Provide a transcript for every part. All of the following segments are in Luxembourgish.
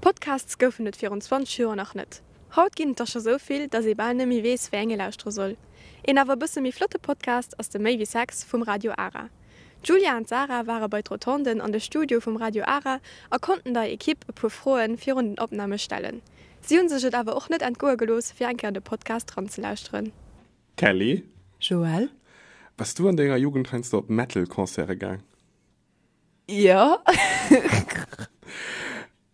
Podcasts goufen et virun 20 Joer nach net. Haut ginn et der scho sou vill, dass ee bal net méi weess, wéi eng ee lauschtere soll. Een awer e bësse méi flotte Podcast ass de Méi wéi Sex vum Radio Ara. D'Julia an d'Sarah ware bei d'Rotonden an de Studio vum Radio Ara a konnten der Ekipp e puer Froen virun den Opname stellen. Si hunn sech et awer och net entgoe gelooss, fir eng Kéier an de Podcast ranzelauschteren. Kelly? Joël? Bass du an denger Jugend heiansdo op Metal-Concerte gaang? Jo.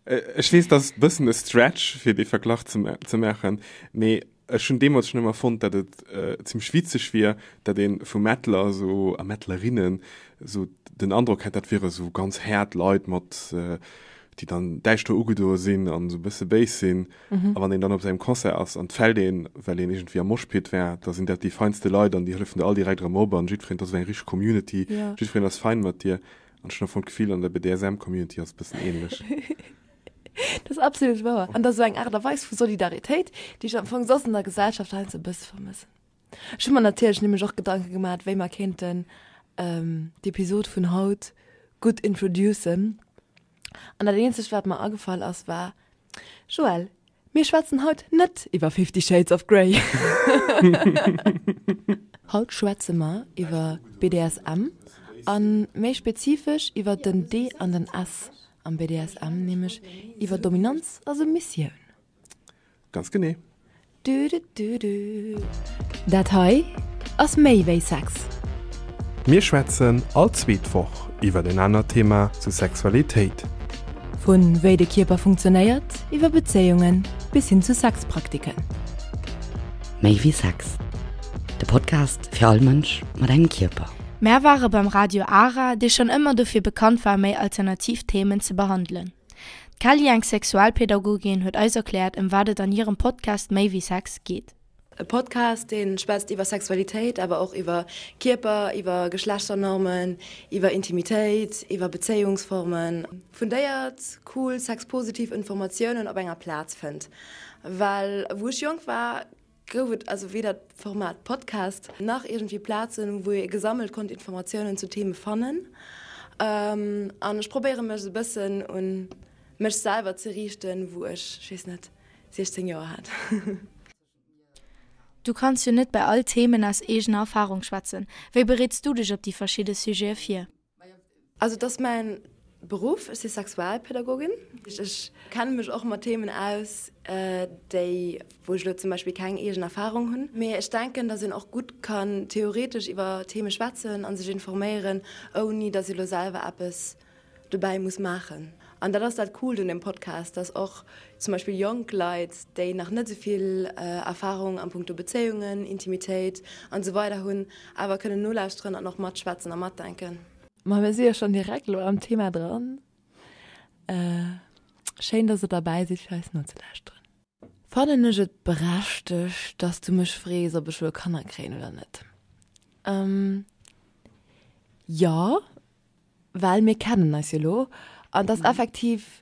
Ech weess, dat ass e bëssen e Stretch, fir dee Verglach ze ze maachen, mee ech hunn deemools schonn ëmmer fonnt, datt et zimmlech witzeg wier, datt ee vu Metaler esou a Metalerinnen esou den Androck hätt, dat wiere sou ganz haart Leit mat, déi dann däischter ugedoe sinn an esou e bësse béis sinn. A wann een dann op sengem Concert ass an et fält een, well een iergendwéi am Moshpit war, da sinn dat déi feinste Leit an déi hëllefen der all direkt erëm op an jiddwereen, dat ass esou eng richteg Community, jiddwereen ass fein mat dir. An ech hunn am Fong d'Gefill, an der BDSM-Community ass et e bëssen ähnlech. Dat ass absolut wouer. An dat ass esou eng Aart a Weis vu Solidaritéit, déi ech am Fong soss an der Gesellschaft heiansdo e bësse vermëssen. Ech hu mer natierlech nämlech och Gedanke gemaat, wéi mer kéinten d'Episod vun haut gutt introducen. An dat eenzegt, wat mer agefall ass, war, Joël, mir schwätzen haut net iwwer Fifty Shades of Grey. Haut schwätze mer iwwer BDSM a méi spezifesch iwwer den D an den S am BDSM, nämlech iwwer Dominanz a Submissioun. Ganz genee. Du du du du. Dat hei ass méi wéi Sex. Mir schwätzen all zweet Woch iwwer en anert Thema zu Sexualitéit. Vu wéi de Kierper funktionéiert, iwwer Bezéiungen bis hin zu Sexpraktiken. Méi wéi Sex, de Podcast fir all Mënsch mat engem Kierper. Mär ware beim Radio Ara, dee schonn ëmmer dofir bekannt war, méi alternativ Themen ze behandelen. D'Kelly, eng Sexualpädagogin, huet eis erkläert, ëm wat et an hirem Podcast Méi wéi Sex geet. E Podcast, dee schwätzt iwwer Sexualitéit, awer och iwwer Kierper, iwwer Geschlechternormen, iwwer Intimitéit, iwwer Bezéiungsformen. Fundéiert, cool, sexpositiv Informatiounen op enger Plaz fënnt. Well wou ech jonk war, gouf et also weder d'Format Podcast nach iergendwéi Plazen, wou ee gesammelt konnt Informatiounen zu Theme fannen. An ech probéiere mech esou e bëssen un mech selwer ze riichten, wou ech, ech weess net, 16 Joer hat. Du kanns jo net bei all Themen aus eegener Erfarung schwätzen. Wéi bereets du dech op déi verschidde Sujete vir? Also et ass mäin Beruff, ech si Sexualpädagogin. Ech kenne mech och mat Themen aus, déi wou ech elo zum Beispill keng eegen Erfarung hunn. Mee ech denken, datt een och gutt kann theoretesch iwwer Theme schwätzen a sech informéieren, ouni datt ee elo selwer eppes dobäi muss maachen. An dat ass dat Coolt un dem Podcast, datt och zum Beispill jonk Leit, déi nach net esou vill Erfarung a punkto Bezéiungen, Intimitéit an esou weider hunn, awer kënnen nolauschteren an och matschwätzen a matdenken. Ma mir si jo schonn direkt elo am Thema dran. Schéin, dass der derbäi sidd fir eis nozelauschteren. Fannen ech et berechtegt, dass du mech frees, ob ech wëll Kanner kréien oder net? Jo, well mir kennen eis jo elo an et ass effektiv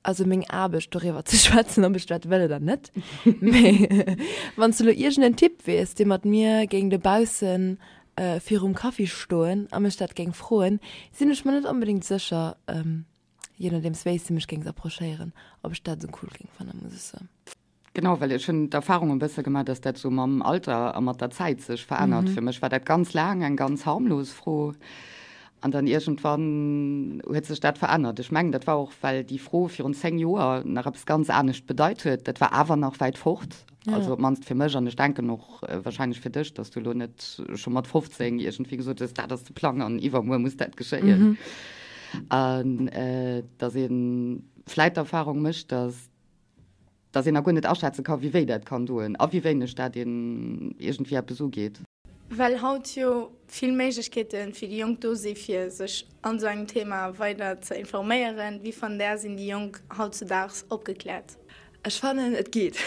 also meng Aarbecht doriwwer ze schwätzen, ob ech dat wëll oder net. Mee wann s du elo iergend en Typ wiers, dee mat mir géing dobaussen virum Kaffi stoen a mech dat géing froen, sinn ech mer net onbedéngt sécher, je nodeems wéi s de mech géings approchéieren, ob ech dat esou cool géing fannen, muss ech soen. Genau, well ech hunn d'Erfahrung e bësse gemaach, dass dat sou mam Alter a mat der Zäit sech verännert. Fir mech war dat ganz laang eng ganz harmlos Fro an dann iergendwann huet sech dat verännert. Ech mengen, dat war och, well déi Fro virun 10 Joer nach eppes ganz anescht bedeit huet. Dat war awer nach wäit fort, also op d'mannst fir mech an ech denken och wahrscheinlech fir dech, dass du elo net scho mat 15 iergendwéi gesot hues, dat ass de Plang an iwwermuer muss dat geschéien. An dass ee vläit d'Erfahrung mécht, dass dass een nach guer net aschätze ka wéi wéi dat kann doen a wéi wéineg dat een iergendwéi eppes ugeet. Well haut jo vill Méiglechkeete fir déi Jonk do si fir sech an esou engem Thema weider ze informéieren, wéi fannt Där sinn déi Jonk hautzudaags opgekläert? Ech fannen et geet.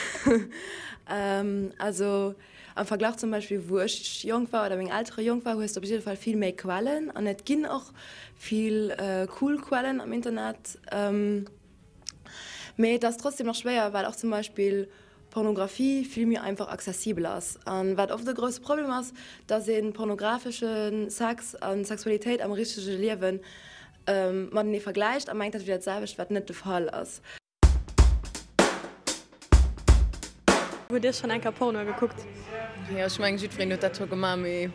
Also am Verglach zum Beispill wou ech jonk war oder meng Eltere jonk war, hues de op jidde Fall vill méi Quellen an et ginn och vill cool Quellen am Internet. Mee et ass trotzdem nach schwéier, well och zum Beispill Pornografie vill méi einfach accessibel ass. An wat oft e grousse Problem ass, dass ee pornografesche Sex a Sexualitéit am richtege Liewen matenee vergläicht a mengt, dat wier dat selwecht, wat net de Fall ass. Hutt Dir schonn eng Kéier Pornoe gekuckt? Jo, ech mengen jiddwereen huet dat scho gemaach, mee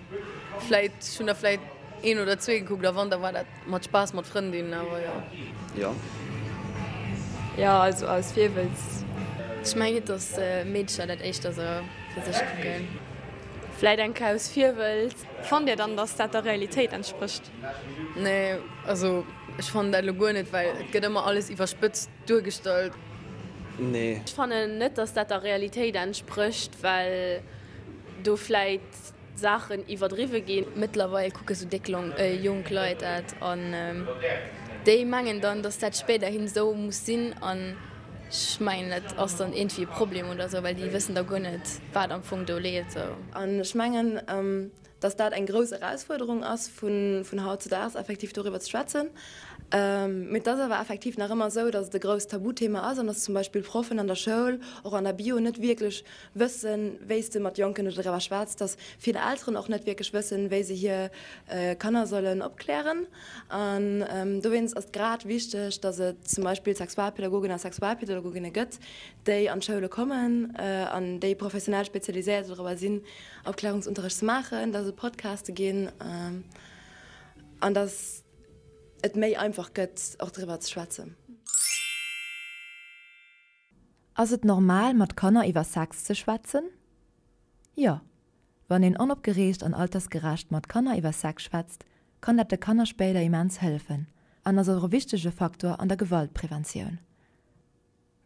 vläit, ech hunn der vläit een oder zwee gekuckt a wann, da war dat mat Spaass mat Frëndin, awer jo. Jo. Jo, also aus Virwëlz. Ech mengen, dass Meedercher dat éischter sou fir sech kucken. Vläit eng Kéier aus Virwëlz. Fannt Dir dann, dass dat der Realitéit entsprécht? Nee, also ech fannen dat elo guer net, well et gëtt ëmmer alles iwwerspëtzt duergestallt. Nee. Ech fannen net, dass dat der Realitéit entsprécht, well do vläit Saachen iwwerdriwwe ginn. Mëttlerweil kucke sou déck jonk Leit dat an déi mengen dann, dass dat spéiderhin sou muss sinn an ech mengen dat ass dann iergendwéi e Problem oder sou, well déi wëssen da guer net wat am Fong do leet sou. An ech mengen, dass dat eng grouss Erausfuerderung ass vun hautzedaags, effektiv doriwwer ze schwätzen. Mee et ass awer effektiv nach ëmmer esou, dass et e grousst Tabuthema ass an dass zum Beispill Proffen an der Schoul, och an der Bio, net wierklech wëssen, wéi s de mat Jonken doriwwer schwätz, dass vill Elteren och net wierklech wëssen, wéi se hir Kanner sollen opklären. An dowéinst ass et grad wichteg, dass et zum Beispill Sexualpädagogen a Sexualpädagoginne gëtt, déi an d'Schoule kommen an déi professionell spezialiséiert doriwwer sinn, Opklärungsunterrecht ze maachen, dass et Podcaste ginn an dass et méi einfach gëtt, och driwwer ze schwätzen. Ass et normal, mat Kanner iwwer Sex ze schwätzen? Jo. Wann een onopgereegt an altersgerecht mat Kanner iwwer Sex schwätzt, kann dat de Kanner spéider immens hëllefen an ass och e wichtege Faktor an der Gewaltpreventioun.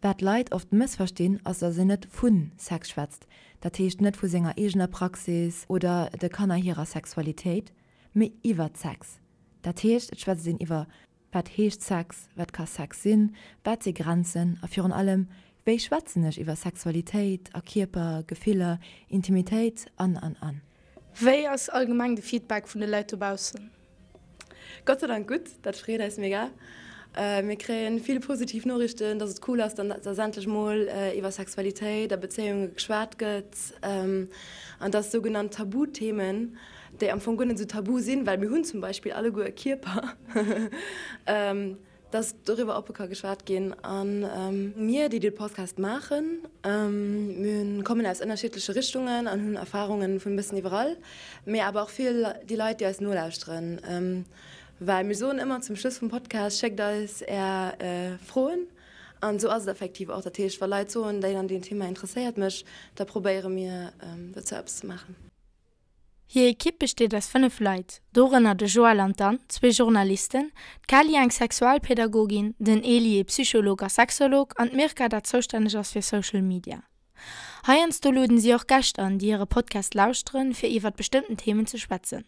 Wat d'Leit oft mëssverstinn, ass dass een net vu Sex schwätzt, dat heescht net vu senger eegener Praxis oder de Kanner hirer Sexualitéit, mee iwwert Sex. Dat heescht et schwätzt een iwwer wat heescht Sex, wat ka Sex sinn, wat si Grenzen a virun allem wéi schwätzen ech iwwer Sexualitéit a Kierper, Gefiller, Intimitéit an an an. Wéi ass allgemeng de Feedback vun de Leit dobaussen? Gott sei Dank gutt, dat freet eis mega. Mir kréien vill positiv Noriichten, dass et cool ass, dass endlech mol iwwer Sexualitéit a Bezéiunge geschwat gëtt an dass sougenannt Tabuthemen, déi am Fong guer net esou tabu sinn, well mir hunn zum Beispill alleguer e Kierper, dass doriwwer oppe ka geschwat ginn. A mir, déi de Podcast maachen, mir kommen aus ënnerschiddleche Richtungen an hunn Erfarunge vun e bëssen iwwerall, mee awer och vill déi Leit, déi eis nolauschteren. Well mir soen ëmmer zum Schluss vum Podcast, Schéckt eis Är Froen. An esou ass et effektiv och. Dat heescht, wa Leit soen, deen an deen Thema interesséiert mech, da probéiere mir dozou eppes ze maachen. Hir Ekipp besteet aus 5 Leit, dorënner de Joël an d'Anne, zwee Journalisten, d'Kelly, eng Sexualpädagogin, den Elie, ee Psycholog a Sexolog, an d'Mirka, dat zoustänneg ass fir Social Media. Heiansdo lueden si och Gäscht an, déi hire Podcast lauschteren, fir iwwert bestëmmten Themen ze schwätzen.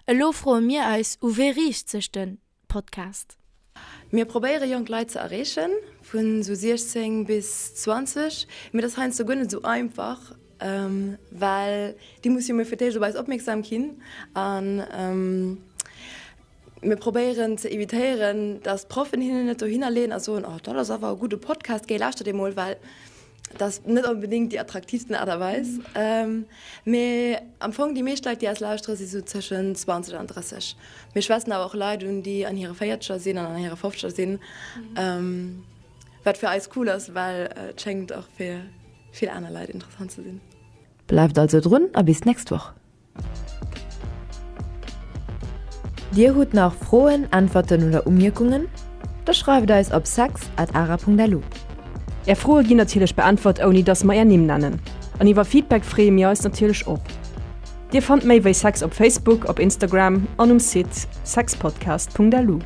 Elo froe mir eis, U wee riicht sech de Podcast? Mir probéiere jonk Leit ze erreechen, vun sou 16 bis 20, mee dat ass heiansdo guer net sou einfach, well déi musse jo mol fir d'éischt op eis opmierksam ginn. A mir probéieren ze evitéieren, datt d'Proffen hinnen net dohinner leeën a soen, oh dat ass awer e gudde Podcast, géi lauschter dee mol, well Dat ass net onbedéngt déi attraktiivsten Aart a Weis. Mee am Fong déi meescht Leit, déi eis lauschtere si sou tëschent 20 an 30. Mir schwätzen awer och Leit un, déi an hire Véierzeger sinn an an hire Fofzeger sinn, wat fir eis cool ass, well et schéngt och fir vill aner Leit interessant ze sinn. Bleift also drun a bis d'nächst Woch! Dir hutt nach Froen, Äntwerten oder Umierkungen? Da schreift eis op sex at ara.lu. Är Froe ginn natierlech beäntwert ouni dass mer är Nimm nennen. An iwwer Feedback freeë mir eis natierlech och. Dir fannt méi wéi Sex op Facebook, op Instagram an um Site sexpodcast.lu.